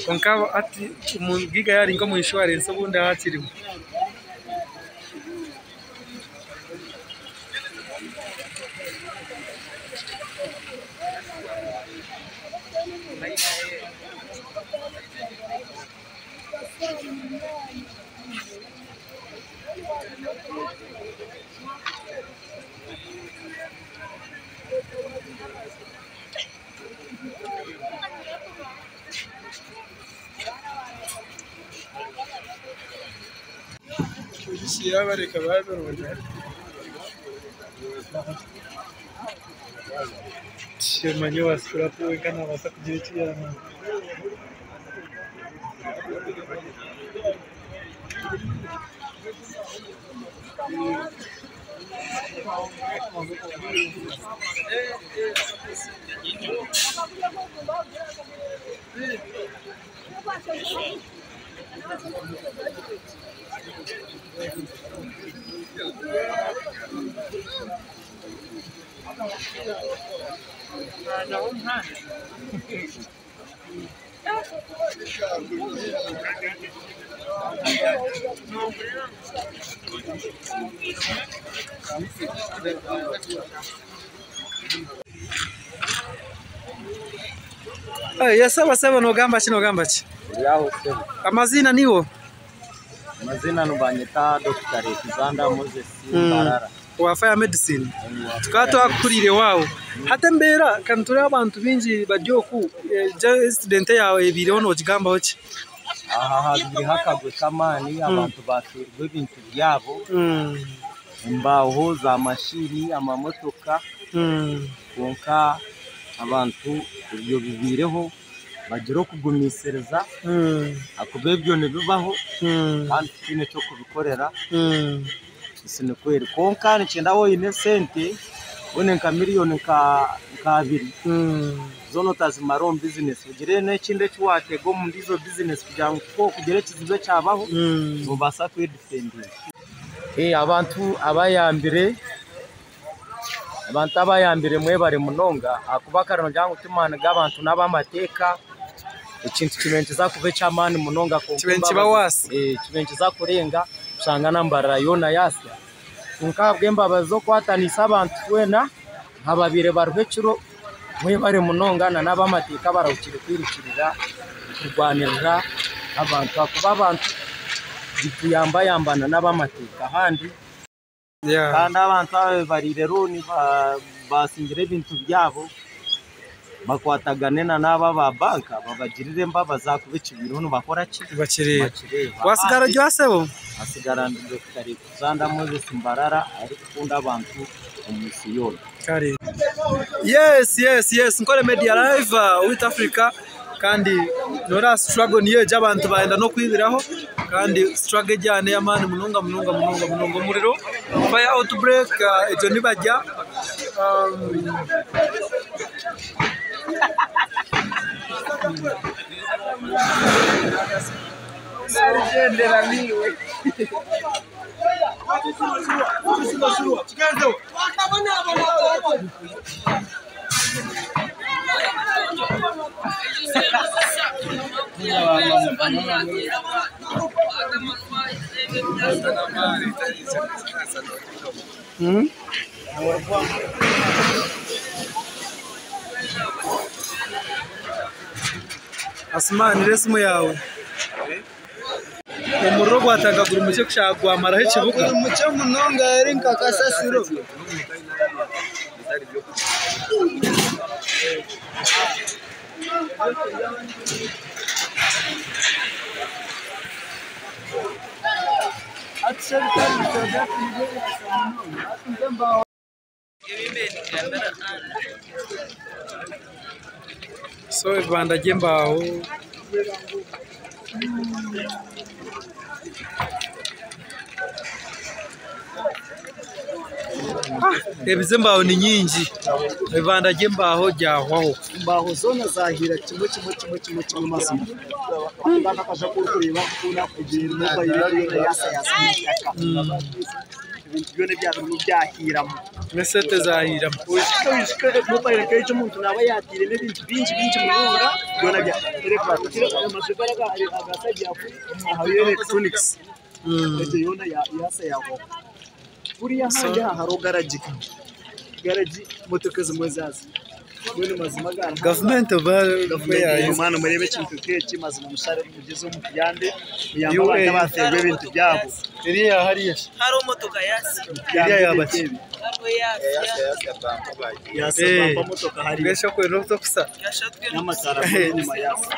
Kwonka hati omugaiga yaaba ari nk'omu inshuwarensi obundi hakirimu. Manya owa sikurapu wenka nabaasa kugira eki yaamanya. Sebo sebo nogamba ki nogamba ki? Amaziina niiwe? Amazina nibanyeta Dr. Alexander Moses Mbarara. Owa Fire Medicine. Tukaba twakukuriire waawe. Hati embeera ka nitureeba abantu baingi bari oku, incident eyaawe ebaireho nogigambaho ki? Aha habaireho akagwe k'amaani abantu bafeerwa ebintu byabo, embaaho, za mashini, amamotoka kwonka abantu ebyo bibaireho bagira okugumisiriza ahakuba ebyo nibibaho kandi titwine eky'okubikorera ensi nikwo eri. Kwonka nikyenda waaba oine esente mbwenu nka miriyoni nka abiri zoona otazimara omu bizinesi ogire n'ekindi eki waatega omu ndiijo bizinesi kugira ngu ku orikugira ekizibu ekyabaho noobaasa kwedifendinga. Abantu abayambire Abantu abayambire mwebare munonga ahakuba kare nogira ngu ti maani g'abantu n'abamateeka ekintu kibaire nikiza kuba eky'amaani munonga kwonka Kibaire nikiba worse. Kibaire nikiza kurenga oshanga na Mbarara yoona yaasya kwonka ahabw'embabazi z'okukwatanisa abantu twena ababaire bariho ekiro mwebare munonga na n'abamateeka abarahukire kwirukirira kurwanirira abantu ahakuba abantu nituyambayambana n'abamateeka ahandi. Kandi abantu ababaire bariire looni baasingire ebintu byabo bakwatagane na n'abo aba banka babagirire embabazi ahakuba ekibaireho nibakora ki? Nibakireeba. Wasigara gye sebo? Naasigara ndi Dokita Alexander Moses Mbarara arikukunda abantu omu nsi yoona. Yes yes yes Nkore Media Live Wit Africa kandi noreeba struggle niyo egi abantu bayenda n'okwibiraho kandi struggle egi aha n'eyamaani munonga munonga munonga munonga omuriro fire outbreak egyo nibarya. Asuman reeba esimu yaawe. Omuriro gwatandika guri mukye kushanga gwamaraho ekibuga. Guri mukye munonga eri nka kasasiro. So ebibanda by'embaaho. Ebi z'embaaho ni nyingi. Ebibanda by'embaaho byahwaho. Embaaho zoona zahiira kimwe kimwe kimwe kimwe kimwe mazima. Aka akaja aku orikureeba koona egi mobile yoona yasayasa eitaka. Ebintu byona ebyabirimu byahiiramu. N'esente zahiiramu. Oijuka mobile nk'egi omuntu naaba yatairemu ebintu bingi bingi munonga byona bya amaju gari aga sayidi ya kuri hariyo electronics. Egyo yoona yasa yahwaho. Kuriya ahandi aha hariho garagi. Garagi motoka ezimwe zaaza. Mbwenu mazima aga hariho Gavumenti oba Gavumenti mwana murebe ekintu nk'eki mazima mushare mugyezeho mutuyambe muyambe abantu abaferwa ebintu byabo. Eriya hariya. Hariho motoka yasi. Eriya yabaki. Hariho yasi. Yasa bampa motoka hariya. Mbwenu okwenda okusa. Yashatwe N'amatara gari enyuma yasa.